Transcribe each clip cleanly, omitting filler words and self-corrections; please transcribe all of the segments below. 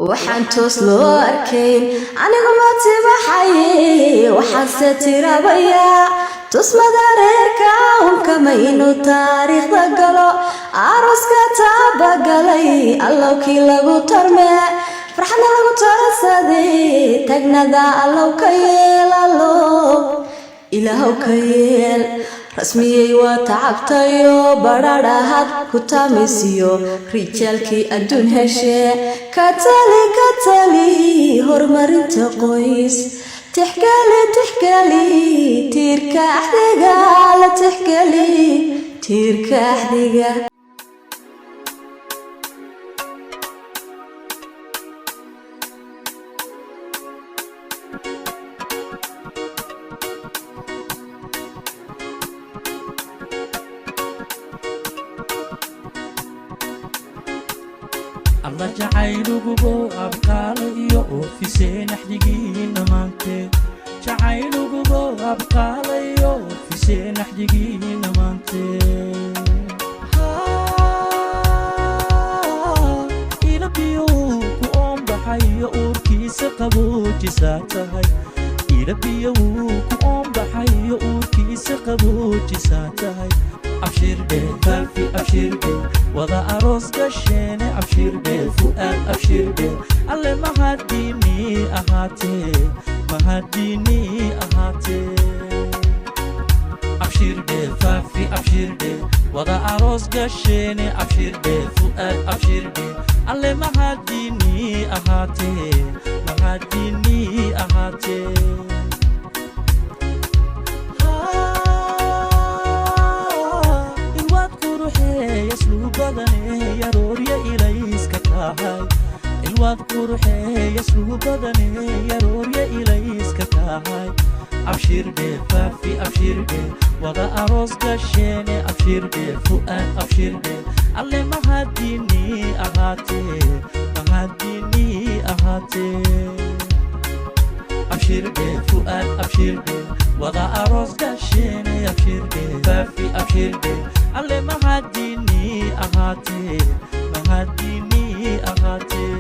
Waxaan toos loo arkayn anigu ma tibaxaye, waxaanse tirabayaa tusmada reerka unkama inuu taariikhda galo, arooska taabagalay, allowkii lagu tarmee, farxadna lagu tarasaday, tagnada allow ka yeel, allow ilaahow ka yeel. Rasmiyey waa tacabtayo badhadhahad ku taamaysiyo rijaalkii adduun heshee. Ka tali, ka tali horumarinta qoys, tixgeli, tixgeli tiirka axdiga, la tixgeli tiirka axdiga. Alla jacaylugubo abqaala iyo oofiseen axdigiina maante, jacaylugubo abqaala iyo oofiseen axdigiina maante. Ilabiyo ku oonbaxayo uurkiisa qaboojisaa tahay, ilabiyo wuu ku oonbaxayo uurkiisa qaboojisaa tahay. Abshirdhe faafi, abshirdhe, wada aroos gasheene. Abshirdhe Fu'aad, abshirdhe, alle mahadiinii ahaatee, mahadiinii ahaatee. Abshirdhe faafi, abshirdhe, wada aroos gasheene. Abshirdhe Fu'aad, abshirdhe, alle mahadiinii ahaatee, mahadiinii ahaatee. Ilwaad quruxee yasluu badane, yaroorya ilayska tahay, ilwaad quruxee yasluu badane, yaroorya ilayska tahay. Abshirdhe faafi, abshirdhe, wada aroos gasheene. Abshirdhe Fu'aad, abshirdhe, alle mahadiinii ahaatee, mahadiinii ahaatee. Abshirdhe Fu'aad, abshirdhe, wada aroos gasheene. Abshirdhe faafi, abshirdhe, alle mahadiinii ahaatee, mahadiinii ahaatee.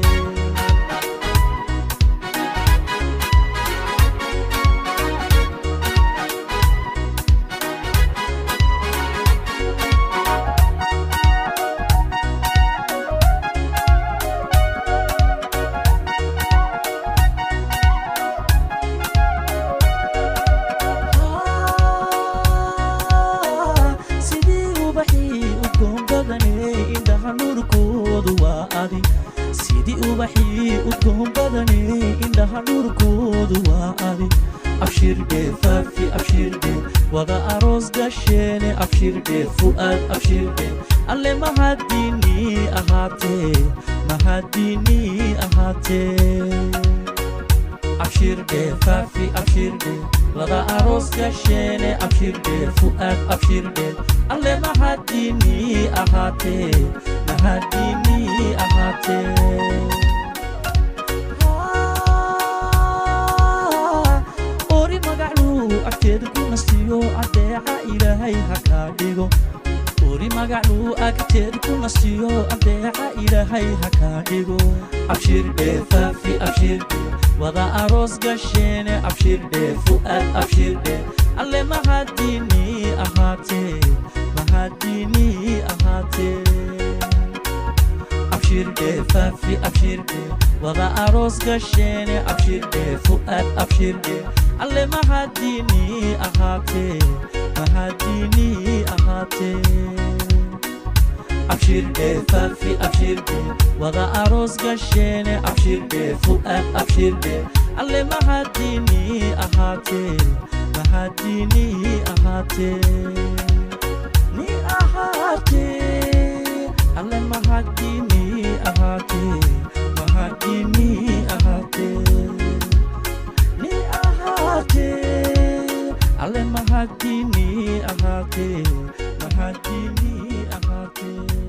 Sidii ubaxii udgoon badane, indhaha nuurkoodu waa adi, sidii ubaxii udgoon badane, indhaha nuurkoodu waa adi. Abshirdhe faafi, abshirdhe, wada aroos gasheene. Abshirdhe Fu'aad, abshirdhe, alle mahadiinii ahaatee, mahadiinii ahaatee. Abshirdhe faafi, abshirdhe, wada aroos gasheene. Abshirdhe Fu'aad, abshirdhe, alle mahadiinii ahaatee, mahadiinii ahaatee. Ori magacluu agteeda ku nasiyo, adeeca ilaahay ha kaa dhigo. Ori magacluu agteeda ku nasiyo, adeeca ilaahay ha kaa dhigo. Abshirdhe faafi, abshirdhe, wada aroos gasheene. Abshirdhe Fu'aad, abshirdhe, alle mahadiinii ahaatee, mahadiinii ahaatee. Abshirdhe faafi, abshirdhe, wada aroos gasheene. Abshirdhe Fu'aad, abshirdhe, alle mahadiinii ahaatee, mahadiinii ahaatee. Abshirdhe faafi, abshirdhe, wada aroos gasheene. Abshirdhe Fu'aad, abshirdhe, alle mahadiinii ahaatee, mahadiinii ahaatee, ni ahaatee, alle mahadiinii ahaatee, mahadiinii ahaatee, ni ahaatee, alle mahadiinii ahaatee, mahadiinii ahaatee.